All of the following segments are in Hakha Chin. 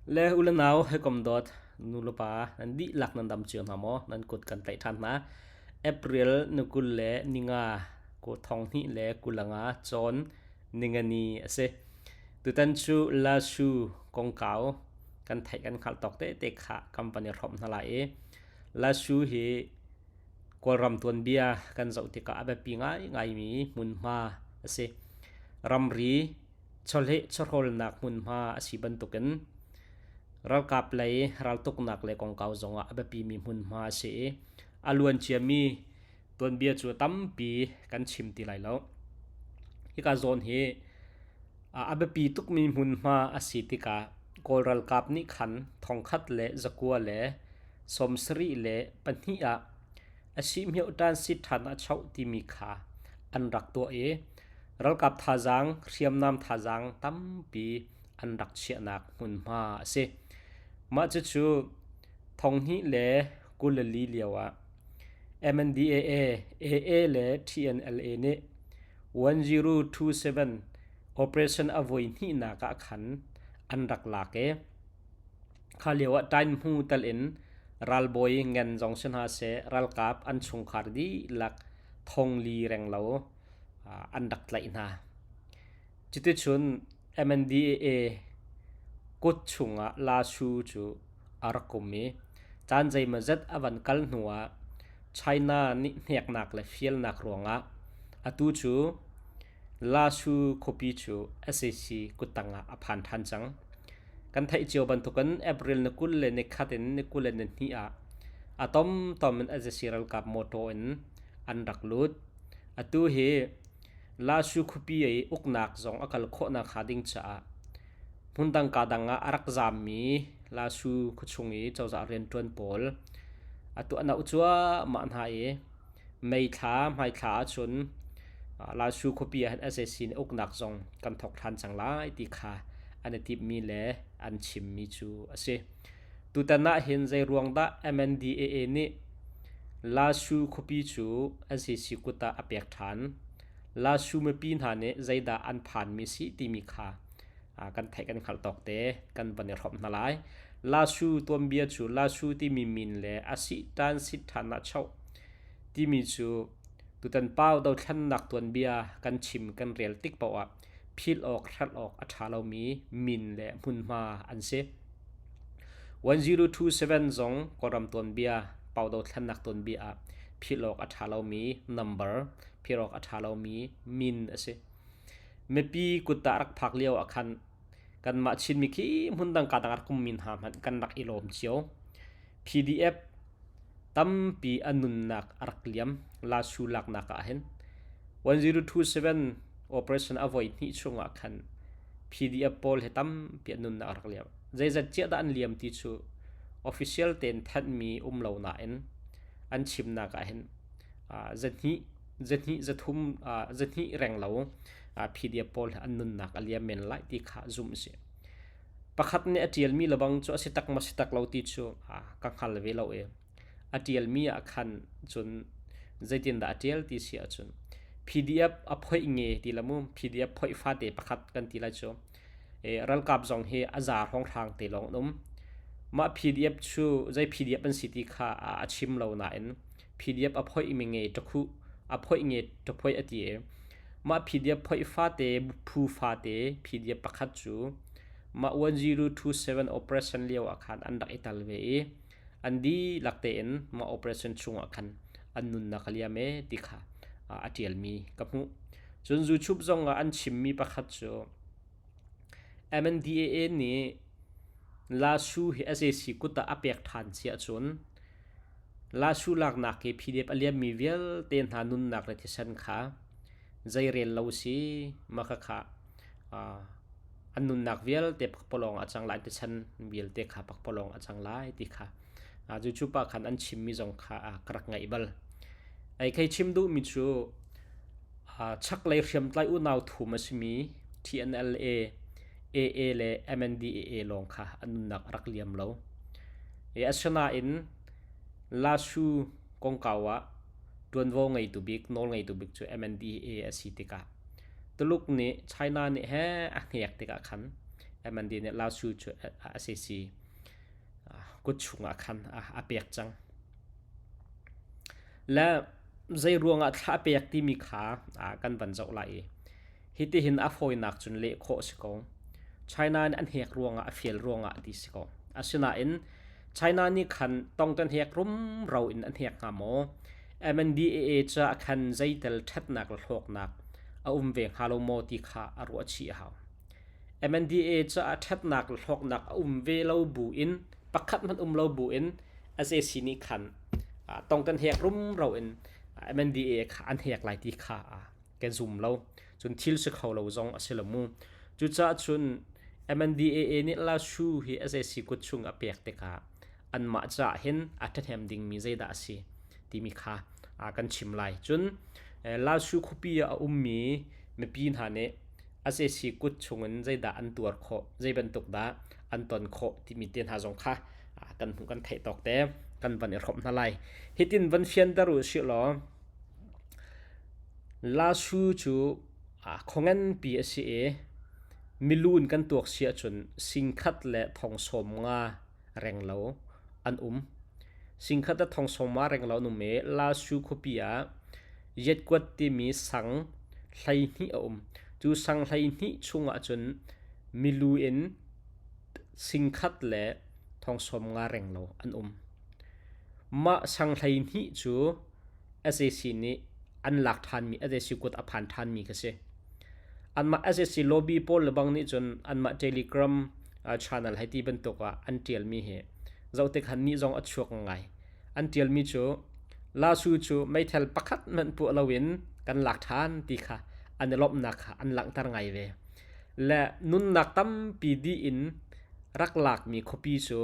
Le u le nau hawikom dawt nu le pa nan dihlak nan dam cio hna maw? Nan kut kan tlaih ṭhan hna. April ni 25 ku 2025 cawn ningani a si. Tutan cu Lasu kongkau kan theih kan hngalh tawk tete kha kan van i hrawmh hna lai i Lasu hi Kawlram tuanbia kan zoh tikah a biapi ngaingaimi hmunhma a si. Ramri chawleh chawhrawlnak hmunhma a si bantukin ralkap lei raltuknak lei kongkau zongah a biapimi hmunhma a si i a luanciami tuanbia cu tampi kan chim ti lai lo. Hika zawn hi a biapi tukmi hmunhma a si tikah Kawl ralkap nih khan thongkhat le zakua le 72 ah a sihmioh ṭansit ṭhan a choh timi kha an rak tuah i ralkap thazaang, hriamnam thazaang tampi an rak chiahnak hmunhma a si. Mah cucu 2024 lio ah MNDAA, AA le TNLA nih 1027 operation a voi hnihnak ah khan an rak lak i Kha lioah ṭainhmu tal in ralbawi ngan zong si hna seh, ralkap an chungkhar dihlak thongli renglo an rak tlaih hna. Cuticun MNDAA kut chungah Lasu cu a rak um i caan zeimawzat a van kal hnuah China nih hneknak le fialnak ruangah atu cu Lasu khuapi cu sac kuttang ah a phan ṭhan cang. Kan theih cio bantukin April ni 20 le ni khat in ni 22 ah a tomtom in sac ralkap mawṭaw in an rak lut. Atu hi Lasu khuapi i uknak zong a kal khawhnak hnga ding caah hmundang kaa dang ah a rak zaammi Lasu khuachung i cozah rianṭuan pawl atu an auh cuahmah hna i May thla hmaithla ahcun Lasu khuapi ah hin sac nih uknak zong kan thawk ṭhan cang lai ti kha an i timhmi le an chimmi cu a si. Tutan ah hin zeiruang dah MNDAA nih Lasu khuapi cu sac kut ah a pek ṭhan? Lasu mipi hna nih zeidah an phanmi si timi kha kan theih kan hngalh tawk te kan van i hrawmh hna lai. Lasu tuanbia cu Lasu timi min le a sih ṭan sit ṭhan ah choh timi cu tutan pau dothlennak tuanbia kan chim kan rel tik paoh ah philh awk hrelh awk a ṭha lomi min le hmunhma an si. 1027 zong Kawlram tuanbia pau dothlennak tuanbia ah philh awk a ṭha lomi number philh awk a ṭha lomi min a si. Mipi kut ah rak phak lio ah khan kanmah Chinmi khi hmundang ka dang rak ummi hna hmanh kan rak i lawm cio. PDF tampi a nunnak a rak liam Lasu laknak ah hin 1027 operation a voi hnih chungah khan PDF pawl hi tampi an nunnak a rak liam. Zeizat ciah dah an liam ti cu official tein thanhmi um lo nain an chimnak ah hin zahnih zahnih zathum zahnih renglo PDF pawl hi an nunnak a liam men lai ti kha zumh a si. Pakhat nih a ṭialmi lebang cu a si tak maw si tak lo ti cu ka hngal ve lo i a ṭialmi ah khan cun zeitindah a ṭial ti si ahcun PDF a phoih nge ti la mu PDF phoih fate pakhat kan ti lai cu ralkap zong hi a za hrawnghrang te lawng an um. Mah PDF cu zei PDF an si ti kha a chim lo nain PDF a phoih mi nge ṭakhuh a phoih nge ṭaphoih a ti i mah PDF phoih fate phu fate PDF pakhat cu mah 1027 operation lio ah khan an rak i tal ve i an dihlak tein mah operation chungah khan an nunnak a liam e ti kha a ṭialmi ka hmuh. Cun YouTube zong ah an chimmi pakhat cu MNDAA nih Lasu hi sac kut ah a pek ṭhan si ahcun Lasu laknak i PDF a liammi vialte hna nunnak le thisen kha zeirel lo si mah khakha an nunnak vialte pakpalawng a cang lai thisen vialte kha pakpalawng a cang lai ti kha cu pa khan an chimmi zong kha ka rak ngaih bal. Ei khei chim duhmi cu chaklei hriamtlai unau thum a simi TNLA, AA le MNDAA lawng kha an nunnak a rak liam lo. Asinain Lasu kongkau ah ṭuanvo ngeitu bik, nawlngeitu bik cu MNDAA a si tikah Tuluk nih China nih he a hnek tikah khan MND nih Lasu cu sac kut chungah khan a pek cang. Le zei ruangah thla a pek timi kha kan van zoh lai i hitihin a fawinak cun leh khawh si ko. China nih an hek ruangah a fial ruangah ti si ko. Asinain China nih khan tongtan hek rumro in an hek hnga maw? MNDAA ca khan zeitel ṭhatnak le hlawknak a um ve hnga lo maw ti kha a ruah chih a hau. MNDAA caah ṭhatnak le hlawknak a um ve lo bu in pakhat hmanh um lo bu in sac nih khan tongtan hek rumro in MNDAA kha an hek lai ti kha kan zum lo. Cun thil si kho lo zong a si lo mu. Cucaah cun MNDAA nih Lashu hi sac kut chung a pek tikah anmah caah hin a ṭhahnem dingmi zeidah a si timi kha kan chim lai. Cun Lashu khuapi ah a ummi mipi hna nih sac kut chungin zeidah an tuar khawh, zei bantuk dah an ton khawh timi te hna zong kha kan hmuh kan theih tawk te kan van i hrawmh hna lai. Hitin van fianter u sih law Lasu cu khaw nganpi a si i milu in kan tuak si ahcun singkhat le thong sawm nga renglo an um. Singkhat le thong sawm nga renglo an um i Lasu khuapi ah Yetkuat timi sang 12 a um. Cu sang 12 chungah cun milu in singkhat le thong sawm nga renglo an um. Mah sang 12 cu sac nih an lak ṭhanmi sac kut a phan ṭhanmi kha si. Anmah sac lobby pawl le bang nih cun anmah Telegram channel hei ti bantuk ah an ṭialmi hi zoh tik han nih zong a chuak ngai. An ṭialmi cu Lasu cu meithal pakhat hmanh puah loin kan lak ṭhan ti kha an i lawmhnak kha an langhter ngai ve. Le nunnak tampi dih in rak lakmi khuapi cu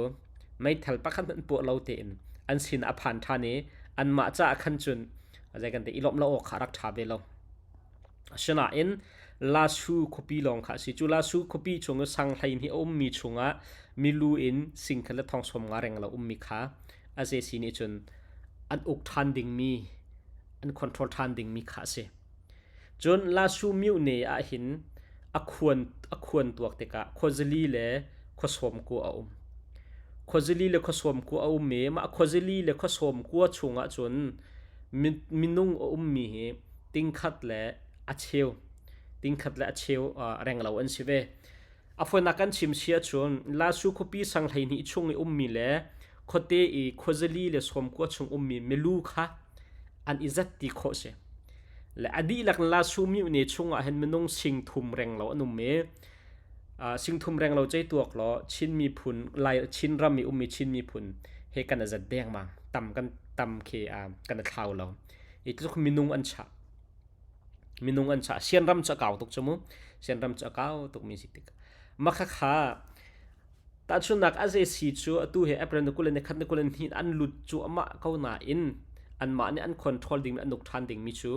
meithal pakhat hmanh puah lo tein an sin a phan ṭhan i anmah caah khan cun zei kan ti i lawmh lo awk kha a rak ṭha ve lo. Asinain Lasu khuapi lawng kha a si. Cu Lasu khuapi chung i sang 12 a ummi chungah milu in singkhat le thong sawm nga reng lo ummi kha sac nih cun an uk ṭhan dingmi an control ṭhan dingmi kha a si. Cun Lasu myone ahhin a khuan tuak tikah khuazali le khuasawm kua a um. Khuazali le khuasawm kua a um i mah khuazali le khuasawm kua chungah cun minung a ummi hi tingkhat le a cheu tingkhat le a cheu renglo an si ve. A fawinak kan chim si ahcun Lasu khuapi sang 12 chung i ummi le khuate i khuazali le sawmkua chung ummi milu kha an i zat ti khawh si. Le a dihlak Lasu myone chungah hin minung sing thum renglo an um i sing thum renglo cei tuak law Chin miphun Lai Chin ram i ummi Chin miphun he kan i zat dengmang tam kan tam khi kan i thlau lo. I tluk minung an chah. Minung an chah. Sianram cu a kau tuk cu mu. Sianram cu a kau tukmi si tik. Makhakha tahchunnak a si cu atu hi April ni 20 ni khat ni 22 an lut cu amah ko nain anmah nih an control dingmi an uk ṭhan dingmi cu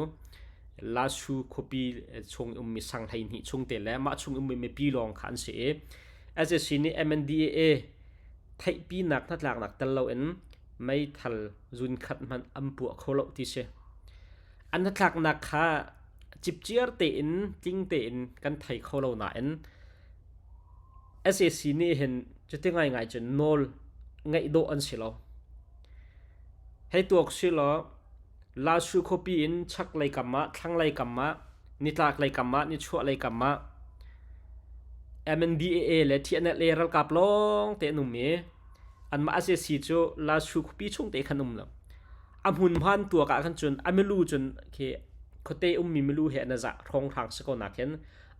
Lasu khuapi chung ummi sang 12 chung te le mah chung ummi mipi lawng kha an si i SAC nih MNDAA theihpinak hnatlaknak tel loin meithal zun khat hmanh an puah kho lo ti si. An hnatlaknak kha cipciar tein tling tein kan thei kho lo nain sac nih hin cuti ngaingai cun nawl ngeih dawh an si lo. Hei tuak si law Lasu khuapi in chaklei kam ah, thlanglei kam ah, nitlaklei kam ah, nichuahlei kam ah MNDAA le TNLA ralkap lawng te an um i anmah sac cu Lasu khuapi chung te khan um lo. A hmunhma an tuak ah khan cun a milu cun khi khuate ummi milu he an zah hrawnghrang si ko nakin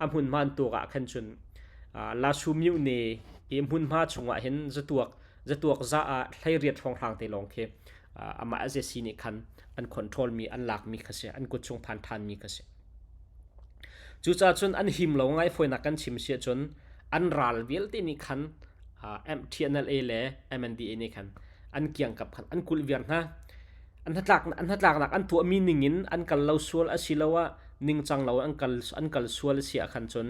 a hmunhma an tuak ah khan cun Lasu myone i hmunhma chungah hin zatuak zatuak za ah 18 hrawnghrang te lawng khi amah sac nih khan an control mi an lak mi kha si an kut chung phan than mi kha si. Cucaah cun an him lo ngai fawinak kan chim si ahcun an ral vialte nih khan TNLA le MNDA nih khan an kiangkap khan an kulh viar hna. An hnatlaknak an tuahmi ningin an kal lo sual asiloah ningcang lo an kal an kal sual a si ah khan cun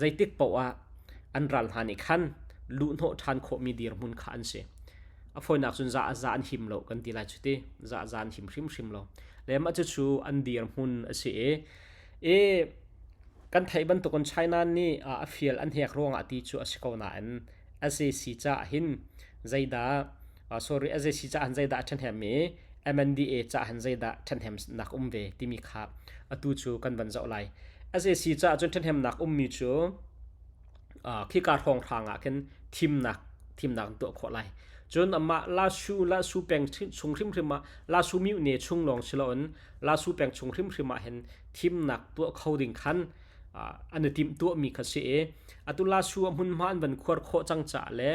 zeitik paoh ah an ral hna nih khan luhhnawh ṭhan khawhmi dirhmun kha an si. A fawinak cun za za an him lo kan ti lai cu ti. Za za an him hrimhrim lo. Le mah cucu an dirhmun a si i i. Kan theih bantukin China nih a fial an hek ruangah ti cu a si ko nain SAC caah hin zeidah sorry SAC caah hin zeidah a ṭhahnem i MNDA caah hin zeidah ṭhahnemnak um ve timi kha atu cu kan van zoh lai. SAC caah cun ṭhahnemnak ummi cu khika hrawnghrang ah khin thimnak thimnak an tuah khawh lai. Cun amah Lasu Lasu peng chung hrimhrim ah Lasu myone chung lawng si loin Lasu peng chung hrimhrim ah hin thimnak tuah kho ding khan an i timhtuahmi kha si i atu Lasu a hmunhma an van khuar khawh cang caah le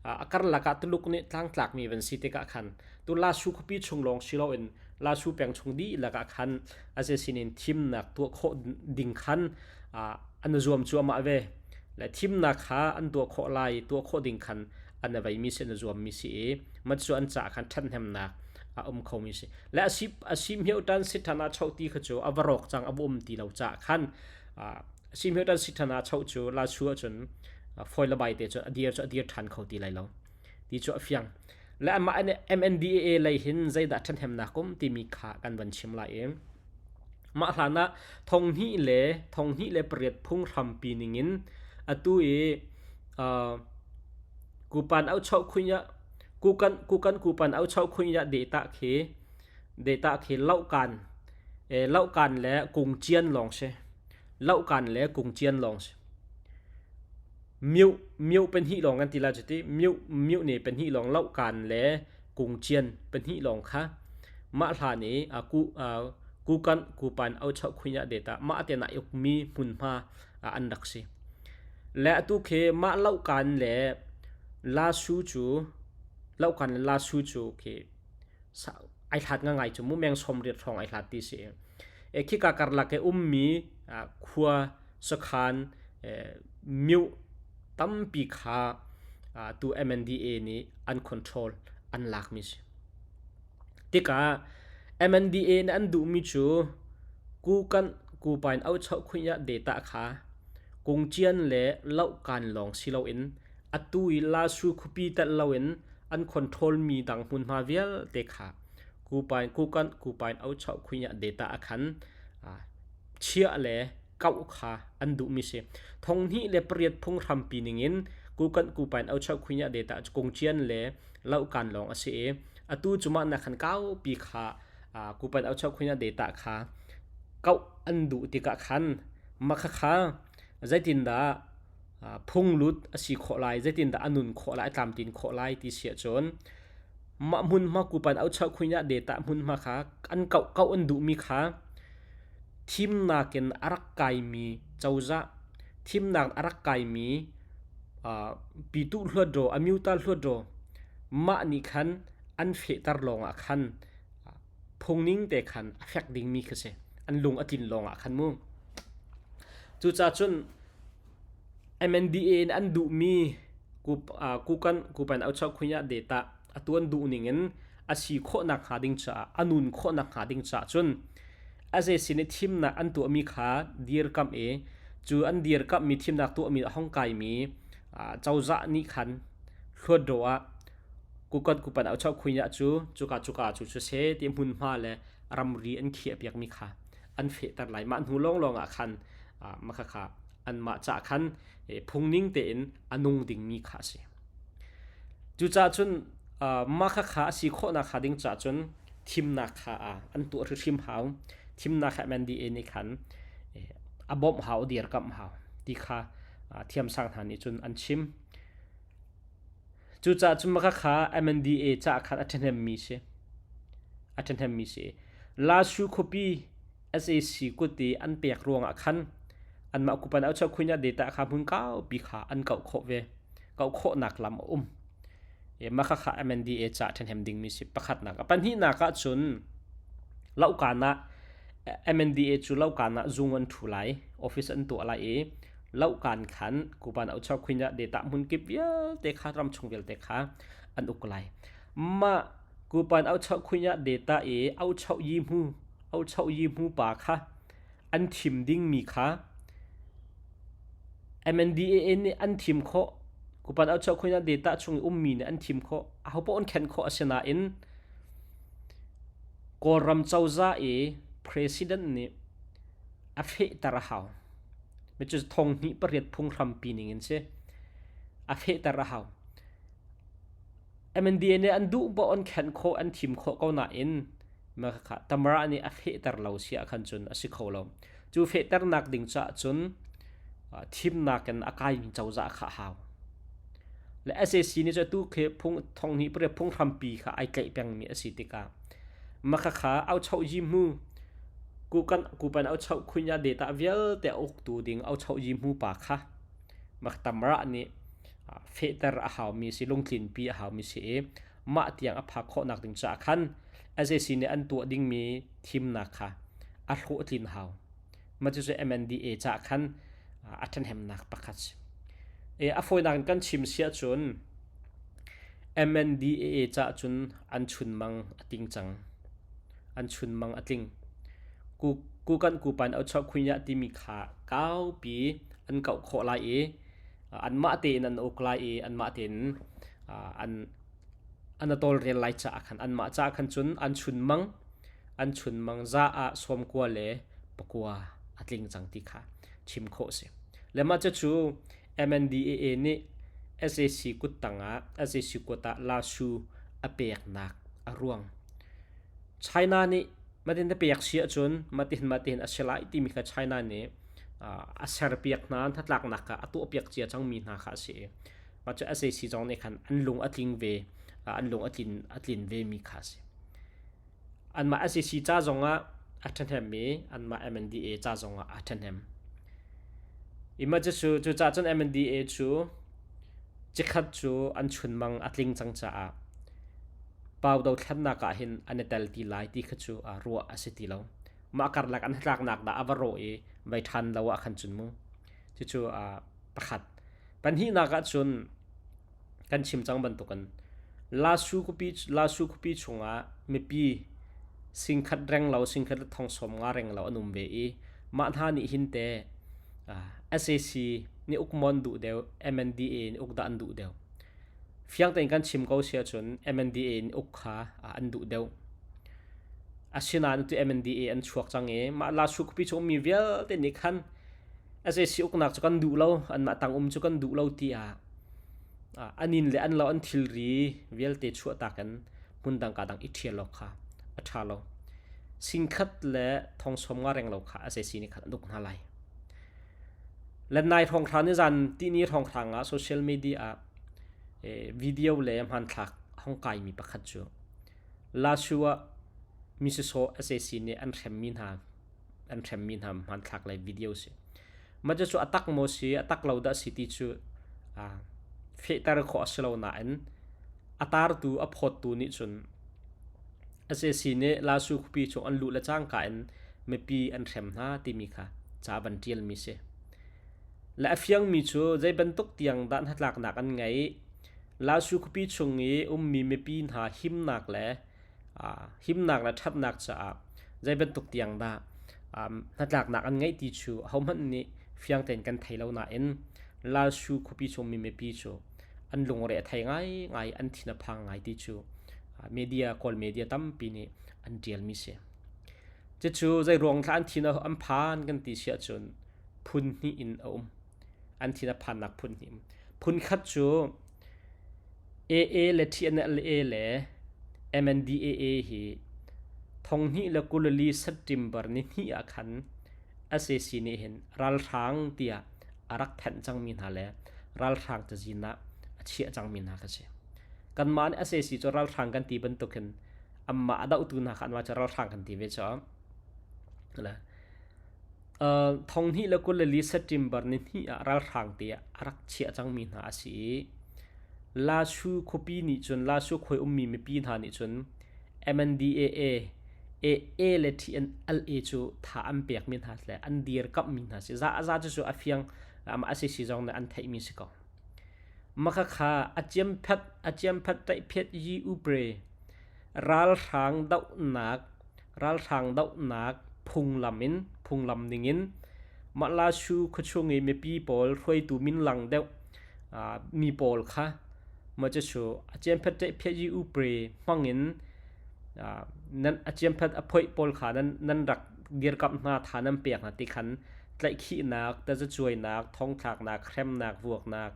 a karlak ah Tuluk nih tlangtlakmi van si tikah khan tu Lasu khuapi chung lawng si loin Lasu peng chung dihlak ah khan a sinin thimnak tuah khawh ding khan an i zuam cuahmah ve. Le thimnak kha an tuah khawh lai tuah khawh ding khan an i veimi si an i zuammi si i mat cu an caah khan ṭhathnemnak a um khomi si. Le a si hmio tan si ṭhan ah choh ti kha cu a va rawk cang a va um ti lo caah khan a si hmio tan si ṭhan ah choh cu la su ahcun foi le bai te cu a dir cu a dir ṭhan kho ti lai lo ti cu a fiang. Le amah MNDAA lei hin zeidah ṭhathnemnak um timi kha kan van chim lai i Mah hlanah 2028 phunghrampi ningin atu i kupan auchoh dehta khi lohkan le kungcian lawng si. Lohkan le kungcian lawng si. Mioh pahnih lawng kan ti lai cu ti. Mioh ne pahnih lawng lohkan le kungcian pahnih lawng kha mah hlan i kukanh kupan auchoh khuinya deta mah te na ukmi hmunhma an rak si. Le atu khi mah lohkan le lasu cu lohkan le lasu cu khi ai hlat ngangai cu mu meng 80 hrawng ai hlat ti si. E khika karlak i ummi khua sakhan mioh tampi kha tu MNDA nih an control an lakmi si. Tikah MNDA nih an duhmi cu kukan kupain auchoh khuinya data kha kungcian le lohkan lawng si loin atu i lasu khuapi telh loin an control mi dang hmunhma vialte kha kupain kukan kupain auchoh khuinya data a khan chiah le kauh kha an duhmi si. 2008 phunghrampi ningin kukan kupain auchoh khuinya data cu kungcian le lohkan lawng a si i atu cu mah nak khan kaupi kha kupan auchoh khuinya data kha kauh an duh tikah khan mah khakha zeitindah phunglut a si khawh lai zeitindah a nun khawh lai a tlamtlin khawh lai ti si ahcun mah hmunhma kupan auchoh khuinya data hmunhma kha an kauh kauh an duhmi kha thimnak in a rak kaimi cozah thimnak a rak kaimi pitu hluatdaw amyota hluatdaw mah nih khan an fehter lawngah khan phungning te khan a fek dingmi khi si an lung a tlin lawngah khan mu. Cucaah cun MNDA in an duhmi kukan kupan auchoh khunya data a tuan duh ning in a si khawhnak hnga ding caah a nun khawhnak hnga ding caah cun a zei sin i thimnak an tuahmi kha dirkamh i cu an dirkamhmi thimnak tuahmi a hong kaimi cozah nih khan hluatdaw ah kukan kupan auchoh khunya cu cuka cuka cu cu se ti hmunhma le ramri an khiah piakmi kha an fehter lai. Mah hnu lawnglawng ah khan mah khakha anmah cah khan phungning tein a nung dingmi kha a si. Cucaah cun mah khakha a si khawhnak hnga ding caah cun thimnak kha an tuah hrimhrim hau. Thimnak kha MNDA nih khan a bawmh hau, a dirkamh hau ti kha thiamsang hna nih cun an chim. Cucaah cun mah khakha MNDA caah khan a ṭhahnemmi si. A ṭhahnemmi si. Lasu khuapi sac kut i an pek ruangah khan anmah kupan auchoh khuinya data kha hmun kaupi kha an kauh khawh ve. Kauh khawhnak lam a um. E mah khakha MNDA ca ṭhahnem dingmi si pakhatnak. A pahnihnak ah cun lohkan ah MNDA cu lohkan ah zung an ṭhu lai, office an tuah lai i lohkan khan kupan auchoh khuinya data hmun kip vialte kha ram chung vialte kha an uk lai. Mah kupan auchoh khuinya data i auchoh yi hmu auchoh yi hmu pa kha an thim dingmi kha MNDAA nih an thim khawh. Kupan auchoh khuinya data chung i ummi nih an thim khawh. Ahopaoh an khen khawh asinain Kawlram cozah i president nih a fehter a hau. Mi cu 2008 phunghrampi ning in si. A fehter a hau. MNDA nih an duh poah an khenh khawh an thim khawh ko nain kha Tamara nih a fehter lo si ahkhan cun a si kho lo. Cu fehternak ding caah cun thimnak in a kaimi cozah kha a hau. Le SAC nih cu atu khi phung thonghnih pariat phunghrampi kha ai tlaih pengmi a si tikah makhakha auchohyi hmu kukan kupan auchoh khunya data vialte a uktu ding auchohyi hmu pa kha Tamara nih fehter a haumi si lungtlinpi a haumi si i mah tiang a phak khawhnak ding caah khan SAC nih an tuah dingmi thimnak kha a hlawhtlin hau. Mah cucu MNDA caah khan a ṭhahnemnak pakhat si. E, a fawinak in kan chim si ahcun MNDAA caah cun an chunmang a ting cang. An chunmang a tling. Ku kukan kupan au khunya timi kha kaupi an kauh khawh lai i anmah tein an uk lai i anmah tein an an a tawlrel lai caah khan anmah caah khan cun an chunmang an chunmang za ah sawmkua le pakua a tling cang ti kha chim khawh si. Le mah cucu MNDAA nih SAC kuttang ah SAC kut ah Lasu a peknak a ruang. China nih matin na pek si ahcun matin matin a si lai timi kha China nih a serpiak hna hnatlaknak kha a tuahpiak cia cangmi hna kha a si i mah cu SAC zong nih khan an lung a tling ve an lung a tlin a tlin ve mi kha a si. Anmah SAC ca zongah a ṭhahnem i anmah MNDA ca zongah a ṭhahnem. I mah cucu cucaah cun MNDA cu cikhat cu an chunmang a tling cang caah pau dothlennak ah hin an i tel ti lai ti kha cu ruah a si ti lo. Mah karlak an hnatlaknak dah a va rawh i vai ṭhan lo ah khan cun mu. Cucu pakhat. Pahnihnak ah cun kan chim cang bantukin Lasu khuapi Lasu khuapi chungah mipi singkhat reng lo singkhat le thong sawm nga reng lo an um ve i mah hna nih hin te SAC nih uk maw an duh deuh MNDA nih uk dah an duh deuh. Fiang tein kan chim ko si ahcun MNDA nih uk kha an duh deuh. Asinain tu MNDA an chuak cang i mah Lasu khuapi chung ummi vialte nih khan SAC uknak cu kan duh lo, anmah tang um cu kan duh lo tiah an inn le an lo an thilri vialte chuahtak in hmundang ka dang i ṭhial awk kha a ṭha lo. Singkhat le thong sawm nga reng lo kha SAC nih khan an uk hna lai. Le nai hrawnghrang ni zan tihni hrawnghrang ah social media ah video le hmanthlak hong kaimi pakhat cu Lasu ah misisaw SAC nih an hremmi hna an hremmi hna hmanthlak le video si. Mah cu a tak maw si a tak lo dah si ti cu fehter khawh a si lo nain a tartu a phawttu nih cun SAC nih Lasu khuapi chung an luh le cangka in mipi an hrem hna timi kha ca van ṭialmi si. Le a fiangmi cu zei bantuk tiang dah hnatlaknak an ngeih Lasu khuapi chung i ummi mipi hna himnak le himnak le ṭhatnak caah zei bantuk tiang dah hnatlaknak an ngeih ti cu ahohmanh nih fiang tein kan thei lo nain Lasu khuapi chungmi mipi cu an lungre a thei ngaingai an thin a phang ngai ti cu media Kawl media tampi nih an ṭialmi si. Cucu zei ruang thla an thin an phan kan ti si ahcun phun hnih in a um. An thin a phannak phun hnih. Phun khat cu AA le TNLA le MNDAA hi thonghnih le kulali September ni hnih ah khan SAC nih hin ralhrang tiah a rak thanh cangmi hna le ralhrang cazin ah a chiah cangmi hna kha si. Kanmah nih SAC cu ralhrang kan ti bantukin anmah a dohtu hna kha anmah cu ralhrang kan ti ve cu. Thonghnih le 24 September ni hnih ah ralhrang te ah a rak chiah cangmi hna a si i Lasu khuapi nih cun Lasu khua ummi mipi hna nih cun MNDAA, AA le TNLA cu tha an pekmi hna le an dirkamhmi hna si. Za za cu a fiang amah a si zong nih an theihmi si ko. Makhakha a ciamphat a ciamphat taihphiat yi upre ralhrang dohnak ralhrang dohnak phunglam in phunglam ningin mah Lasu khuachung i mipi pawl hruaitu minlang deuh mi pawl kha mah cucu a ciamphat ṭehphiah yi upre hmangin nan a ciamphat a phoih pawl kha nan nan rak dirkamh hna tha nan pek hna ti khan Tlaihkhihnak, tazacuainak, thongthlaknak, hremnak, vuaknak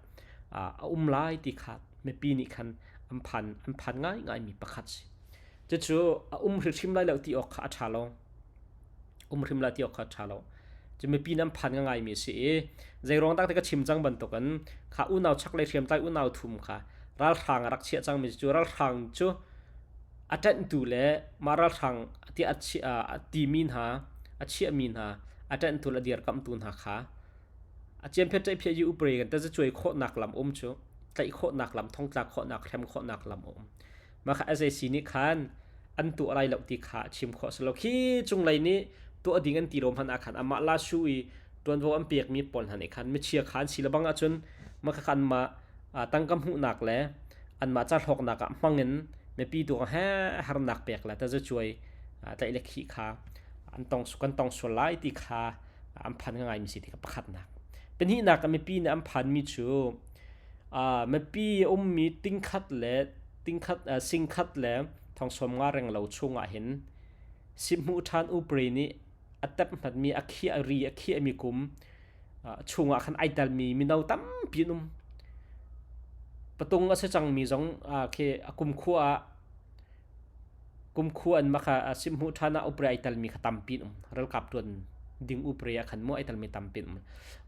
a um lai ti kha mipi nih khan an phan an phan ngaingaimi pakhat si. Cucu a um hrimhrim lai lo ti awk kha a ṭha lo. Um hrim lai ti awk kha a ṭha lo. Cu mipi nih an phan ngaimi a si i zeiruang dah ti ka chim cang bantukin kha unau chaklei hriamtlai unau thum kha ralhrang a rak chiah cangmi cu ralhrang cu a ṭanhtu le mah ralhrang tiah a timi hna a chiahmi hna a ṭanhtu le a dirkamhtu hna kha a ciamphiat ṭaihphiah i upre kan tazacuai khawhnak lam um cu tlaih khawhnak lam thongtlak khawhnak hrem khawhnak lam a um. Mah kha sac nih khan an tuah lai lo ti kha chim khawh a si lo. Khi cunglei nih tuah ding an ti lo hmanh ah khan amah Lasu i ṭuanvo an pekmi pawl hna nih khan michia kha an si le bang ahcun mah kha anmah tangka hmuhnak le anmah ca hlawknak ah hmang in mipi tu he harnak pek le tazacuai tlaih le khih kha an tong kan tong sual lai ti kha an phan ngaimi si ti kha pakhatnak. Pahnihnak ah mipi nih an phanmi cu mipi ummi tingkhat le tingkhat singkhat le thongsawm nga reng lo chungah hin sihhmuh ṭhan upri nih a tep hmatmi a khiah ri a khiahmi kum chungah khan ai telmi mino tampi an um. Patung a si cangmi zong khi a kumkhua ah kumkhua in maka sihhmuh ṭhan ah upri ai telmi kha tampi an um. Ralkap ṭuan ding upri ah khan mu ai telmi tampi an um.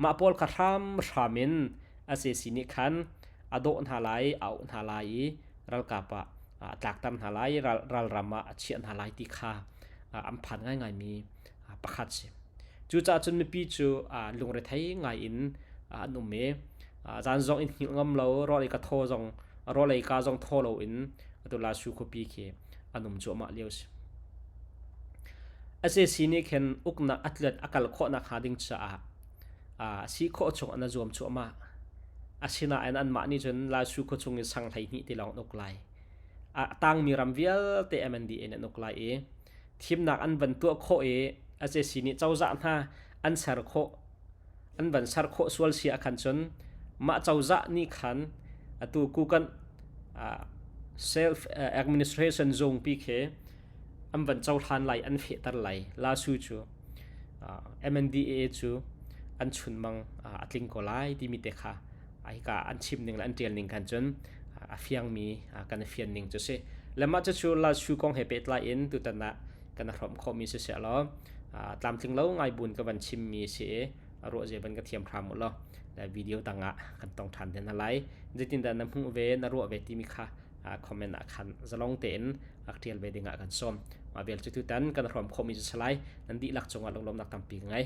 Mah pawl kha hramhram in sac nih khan a dawh hna lai, a auh hna lai i ralkap ah a tlakter hna lai, ralram ah a chiah hna lai ti kha an phan ngaingaimi pakhat si. Cucaah cun mipi cu lungrethei ngai in an um i zan zong in hngilh ngam lo, rawl ei ka thaw zong rawl ei ka zong thaw lo in atu Lasu khuapi khi an um cuahmah lio si. Sac nih khin uknak a tlet a kal khawhnak hnga ding caah si khawh chung an zuam cuahmah. Asinain anmah nih cun Lasu khuachung i sang 12 ti lawng an uk lai. A tangmi ram vialte MNDA in an uk lai i thimnak an van tuah khawh i sac nih cozah hna an ser khawh an van ser khawh sual si ahkhan cun mah cozah nih khan atu kukan self administration zungpi khi an van cohlan lai an fehter lai. Lasu cu MNDAA cu an chunmang a tling ko lai timi te kha hika an chim ning le an ṭial ning khan cun a fiangmi kan i fian ning cu si. Le mah cucu Lasu kong he pehtlai in tutan ah kan i hrawmh khawhmi siseh law tlamtling lo ngai buin ka van chimmi si i ruah zia van ka thiam hram u law video dang ah kan tong ṭhan te hna lai. Zeitindah na hmuh ve, na ruah ve timi kha comment ah khan zalong tein rak ṭial ve ding ah kan sawm. Mah vial cu tutan kan hrawm khawhmi cu si lai. Nan dihlak cungah lunglawmhnak tampi ka ngei.